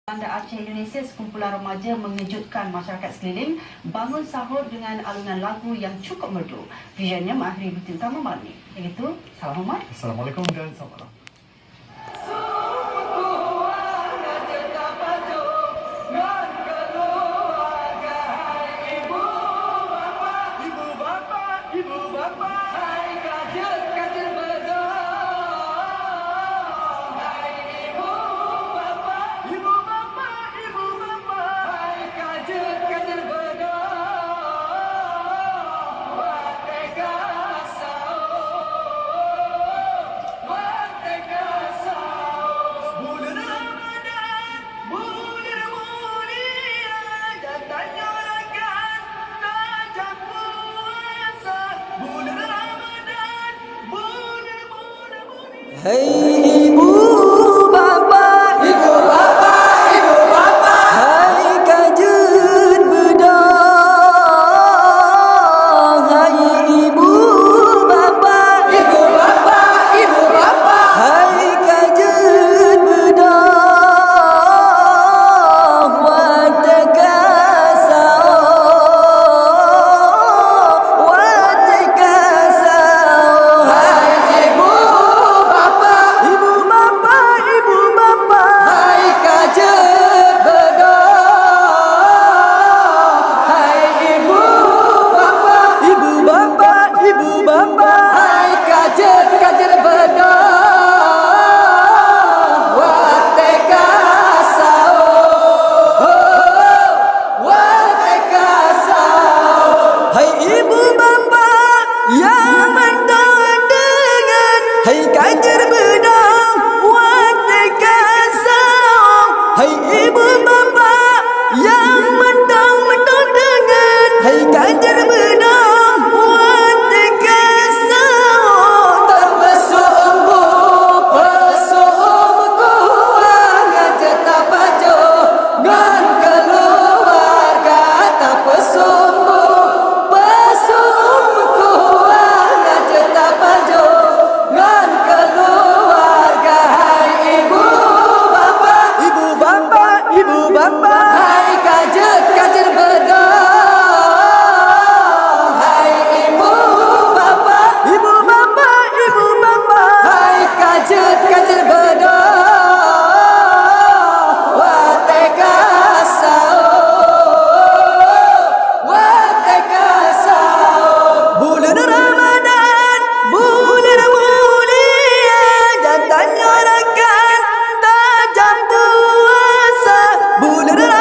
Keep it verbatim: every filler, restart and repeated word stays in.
Banda Aceh Indonesia, sekumpulan remaja mengejutkan masyarakat sekeliling, bangun sahur dengan alunan lagu yang cukup merdu. Visionnya mengakhiri berita utama malam ini. Begitu, salam hormat. Assalamualaikum dan selamat malam. Ibu bapak, ibu bapak, hai ka jeuet ka jeuet beudôh. Hai ibu bapak, ibu bapak, ibu bapak, hai ka jeuet ka jeuet beudôh. Watèe ka sahô, watèe ka sahô. Buleuen Ramadan, buleuen mulia, dan tanyoe rakan tajam puasa. Buleuen Ramadan, buleuen mulia. Hai ibu bapak, ibu bapak, ibu bapak, hai ka jeuet beudôh. Hai ibu bapak, ibu bapak, ibu bapak, hai ka jeuet beudôh. Watèe ka sahô, watèe ka sahô. Hai ibu bapak, ibu bapak, ibu bapak, hai ka jeuet beudôh. Hai ibu bapak, ibu bapak, ibu bapak, hai ka jeuet ka jeuet beudôh. Watèe ka sahô, watèe ka sahô. Hai ibu bapak nyang mantong deungon, hai ka jeuet beudôh. Watèe ka sahô, hai ibu bapak nyang mantong-mantong deungon, hai ka jeuet beudôh. Watèe ka sahô, tapeuseumeubeuet, peuseumeubeuet kuah ngon jeuet tapajoh. Ngon keuluwarga tapeuseumeubeuet, peuseumeubeuet kuah ngon jeuet tapajoh. Ngon keuluwarga, hai ibu bapak, ibu bapak, ibu bapak, hai ka jeuet ka jeuet beudôh. Hai ibu bapak, ibu bapak, ibu bapak, hai ka jeuet ka jeuet beudôh. Watèe ka sahô, watèe ka sahô. Buleuen Ramadan, buleuen mulia, dan tanyoe rakan tajam puasa. Buleuen